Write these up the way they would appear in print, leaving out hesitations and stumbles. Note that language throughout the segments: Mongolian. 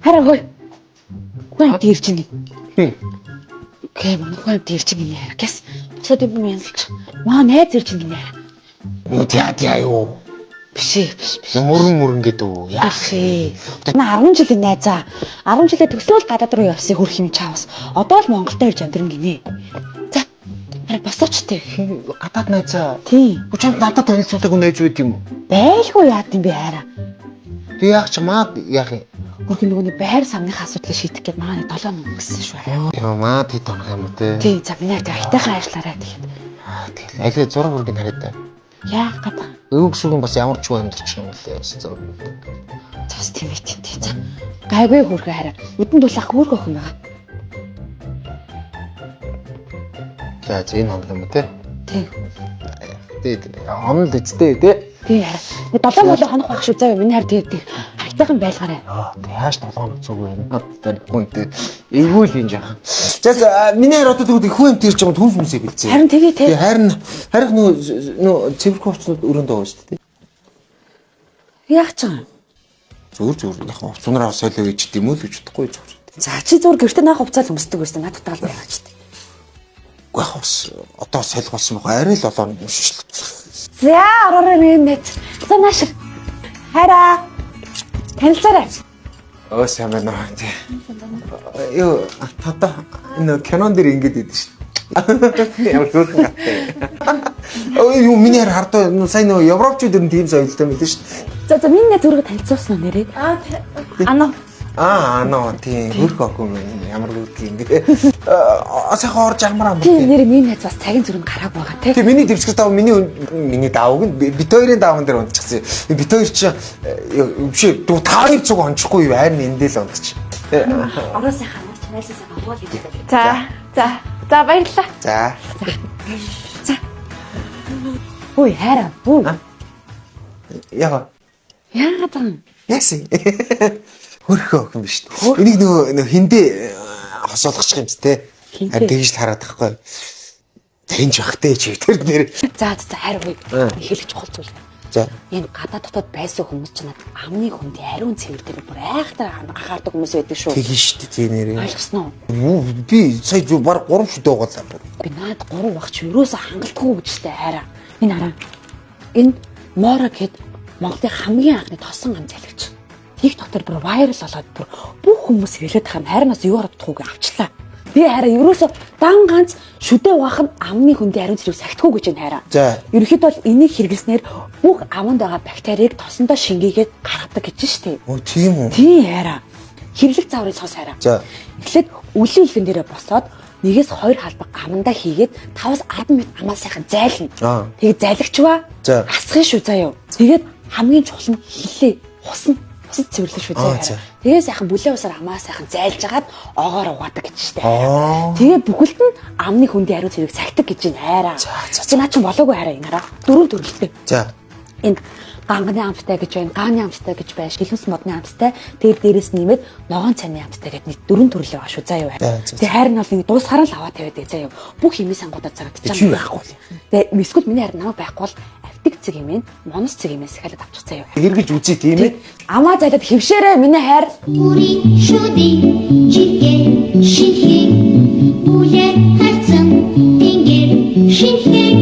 Хараа хөөе. Хүн амт ирж байна. Хин. Гэ манай хүн амт ирж байна гинэ. Гэс. Босоод юм янзалж. Маа найз ирж байна гинэ. Юу тя тя юу. Биш ээ, биш биш. Мөрөн мөрөн гэдэг үү? Яа. Биш ээ. Манай 10 жилийн найзаа. 10 жилээ төсөөл гадаад руу явсан хөрх юм чаавас. Одоо л Монголд ирж амьдран гинэ. За. Хараа босооч тээ. Хин гадаад найзаа. Тийм. Үгүй чамд надад танилцуулдаг хүн найз байд юм уу? Байлгүй яад юм бэ хараа. Тэг яах чи маа яах юм? Хөрх нөгөө нэг байр самныхаа асуудлыг шийдэх гээд манай 7 мөнгө гэсэн шүү хараа. Яа маа тэд тонох юм уу те? Тийм. За миний хайр аятайхан ажиллаарай тэгэхэд. Аа тэгэл аль зураг бүргийг хараад та. Яах гээд байгаа. Өвөг сүгэн бас ямар ч юм амьдарч юм лээ бас зураг. Зас тийм ээ тийм тийм. За. Гайгүй хөрхөө хараа. Үдэн дулаах хөөрхөн охин байгаа. За за энэ хоног юм уу те? Тийм. Тэ онол үсттэй те. Тийм хараа. Нэг 7 молоо хонох байх шүү заяа. Миний хайр тэгээд тийм аятайхан байлгаарай. Аа тэг яаж 7 хоног зүг вэ? Тарихгүй те. Эвгүй л юм жаахан. За за миний хайр одоо тэгвэл хүн юм тэрч юм төмс мүсээ бэлцээ. Харин тэгээ Тэг те. харин харих нөө нөө цэвэрхэн хувцснууд өрөөнд байгаа шүү дээ. Яах ч юм. Зүгээр зүгээр яг хувцснараа солио гэж дим үү л гэж бодохгүй зүгээр. За чи зүгээр гэртээ наах хувцаал өмсдөг байсан. Надад таал байгаа ч тийм. Үгүй яг бас одоо солих болсон баг. Арай л олоо юм шиг л. За ороорой нэг нэт. За нааш. Хайраа. Танилцаарай. Өө сайн байна уу тий. Юу тата энэ кинон дээр ингэж идэв шүү. Ямар хөөрхөн гаттай. Өө юу миний хар хардаа сайн нөө европчууд ер нь тийм соёлтой мэт шүү. За за миний найз өөрийгөө танилцуулсан уу нэрээ? Аа ано Аа нөө тийм хөөрхөн охин юм ямар хөөрхөн юм бэ. Аа сайхан орж амар амар. Тийм нэрээ миний найз бас цагийн зүрх гарааг байгаа те. Тийм миний дэвсгэр дав миний миний давг нь бит хоёрын давган дээр унтчихсан. Бит хоёр чи биш дүү тааны цуг ончихгүй юу харин эндээ л унтчих. Ороо сайхан амарч найсаа сайхан угаал гэж байна. За за за баярлалаа. За. Хөөе хайраа. Хөө. Яа. Яагаад байгаа юм? Яасан. Хөрхөө охин биш үү? Энийг нөгөө хиндэ хосоолгочих юм ч те. Хиндэ? Харин тэгж л хараад тахгүй. Тэнж бахтай чи тэр нэр. За за за хайр хөөе. Аа. Хэлэх чухал зүйл. За. Энэ гадаад дотоод байсан хүмүүс ч надад амны хүндий ариун цэвэр дээр бүр айхтар анхаардаг хүмүүс байдаг шүү. Тэгин шүү дээ тий нэрээ. Ойлгосноо? Юу, Би сая зү баг 3 шүдэ угаалаа. Би наад 3 баг чи юусоо хангалтгүй гэж тэ хайраа. Энэ хараа. Энэ Моро гэд Монголын хамгийн анхны тосон ам залгич. Тик дотор бүр вайрал болоод бүр бүх хүмүүс хэлээд байгаа юм. Харин бас юу харагдахгүйг авчлаа. Би хараа ерөөсөө дан ганц шүдэ угаах нь амны хүндий ариун цэрэг сахитгүй гэж энэ хараа. За. Ерөнхийдөө бол энийг хэрэглэснээр бүх аманд байгаа бактерийг тосондоо шингээгээд гаргадаг гэж штэ. Өө тийм үү? Тийм хайраа. Хэрэглэх зааврын цус хайраа. За. Эхлээд үлийн илхэн дээрээ босоод нэгээс хоёр халбаг амандаа хийгээд 5-аас 10 минут амаа сайхан зайлна. Аа. Тэгээд зайлагчваа. За. Асхын шүү заяа. Тэгээд хамгийн чухал нь хилээ. Хусна. Хусад цэвэрлэх шүү Аа, заяа. за. Тэгээд сайхан бүлээн усаар амаа сайхан зайлж агаад огоор угаадаг гэж штэ. Аа. Тэгээд бүхэлд нь амны хүндийн ариун цэврийг сахидаг гэж байна хайраа. За, за, За наа чинь болоогүй хайраа энэ хараа. Дөрөв төрөлтэй. За. Энэ ганганы амттай гэж байна, гааны амттай гэж байна, шилэнс модны амттай, тэр дээрээс нэмээд ногоон цайны амттай гэдэг нэг дөрвөн төрөл байгаа шүү заа юу. За, за, за. Тэгээ хайр нь бол нэг дуусахаар л аваа тавиад заа юу. Бүх химийн сангуудаа зарагдчих. Чи байхгүй. Тэгээ эсвэл миний хайр намайг байхгүй бол автик цэг юм, монос цэг юм сахиалаад авчих заа юу. Хэрэгж үзье тийм ээ. Амаа зайлаад хөвшөөрэй миний хайр. Бүрийн шүдийн жигээ шинхэн Үлээ харцан тэнгэр шинхэн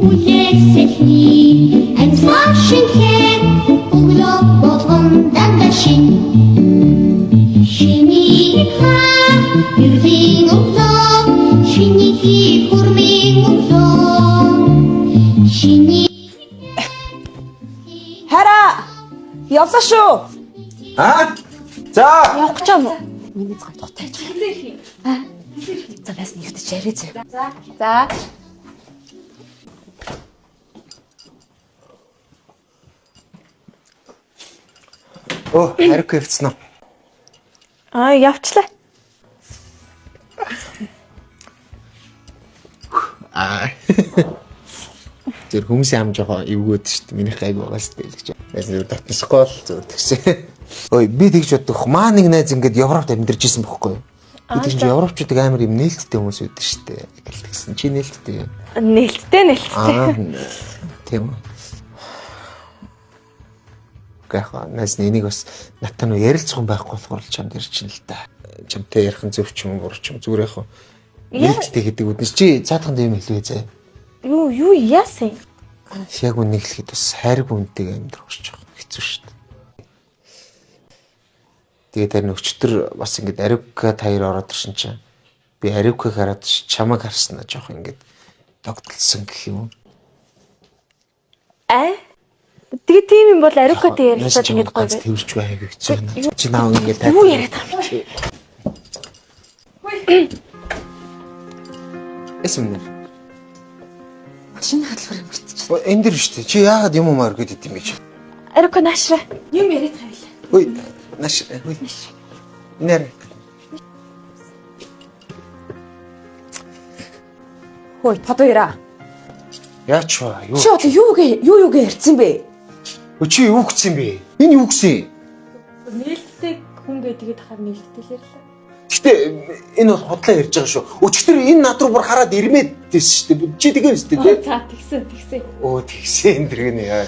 Үлээ сэлхний амьсгал шинхэн Өглөө болгон дандаа шин Шинийг хаа ерлийн өглөө Шинийг хурмын өглөө Шинийг Хайраа. Явлаа шүү. Аа? За. Явах гэж байна уу? Миний цаг дутаж байна. Аа. За бас нэгтэж яриа зөө. За. Өө, хариугүй явцсан уу? Аа явчлаа. Аа. Тэр хүмүүсийн ам жоохон эвгөөд шүү дээ. Минийх гайг байгаа шүү дээ гэж. Байсан зүгээр татнасгүй л зүгээр тэгсэн. Ой, би тэгж бодох. Маа нэг найз ингээд Европт амьдарч исэн бохгүй юу? Би тэгж европчуудыг амар юм нээлттэй хүмүүс байдаг шүү дээ. Гэл тэгсэн. Чи нээлттэй юм. Нээлттэй нээлттэй. Аа. Тийм үү. Үгүй яг найз нь энийг бас надтай нөө ярилцсан байхгүй болохоор л чамд ирж чинь л та. Чамтай ярих нь зөв ч юм уу буруу ч юм зүгээр яг нээлттэй гэдэг үднэс чи цаадхан юм хэлвэ зэ. Юу яасан? Яг үнийг хэлэхэд бас хайрг үнтэйг амьдрах гэж байгаа хэцүү шүү дээ. Тэгээд харин өчтөр бас ингээд Ариука таяр ороод ирсэн чинь би Ариукыг хараад чамайг харснаа жоох ингээд догтлсон гэх юм уу. Аа? Тэгээ тийм юм бол Ариукатай ярилцаад ингээд гоё ганц бай. тэрч байг хэцүү байна. Чи наа ингээд Юу яриад байгаа юм бэ? Эсэм нэр. Машины хадлаар юм мартчих. Энэ дэр шүү дээ. Чи яагаад юм уу өргөд идэм бэ чи? Ариука наашра. Юм яриад байгаа юм лээ. Үй наш үй. Нэр. Хөөе, тод хоёраа. Яач вэ? Юу? Чи одоо юу гээ ярьсан бэ? Өө, чи юу гэсэн бэ? Энэ юу гэсэн? Нээлттэй хүн гэдэг тэгээд хахаар нээлттэй л ярьлаа. Гэтэ энэ бол худлаа ярьж байгаа шүү. Өчигдөр энэ над руу бүр хараад ирмээд байсан шүү дээ. Чи тэгээ үстэй тий? За тэгсэн тэгсэн. Өө тэгсэн энэ дэр гэнэ яа.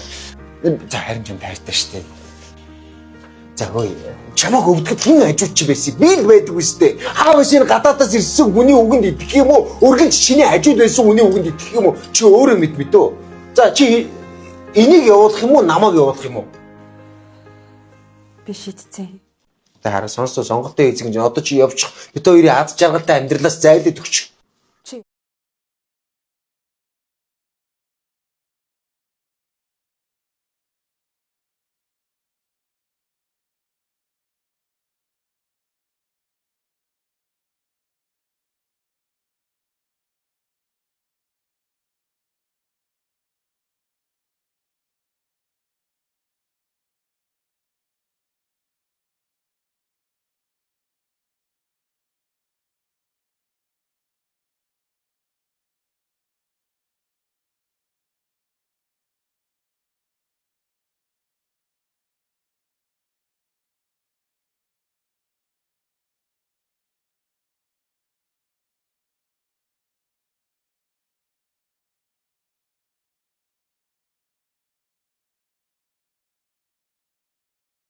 За харин ч юм тайртай шүү дээ. За хөөе. Чамайг өвдөхөд хэн хажууд чи байсан? Би л байдаг үстэй. Хаа бас энэ гадаадаас ирсэн хүний үгэнд итгэх юм уу? Өргөнч чиний хажууд байсан хүний үгэнд итгэх юм уу? Чи өөрөө мэд мэдөө. За чи энийг явуулах юм уу? Намайг явуулах юм уу? Би шийдсэн. Тэ хараа сонсоо сонголтын эзэг нь одоо чи явчих. Бид хоёрын аз жаргалтай амьдралаас зайлаад өгч.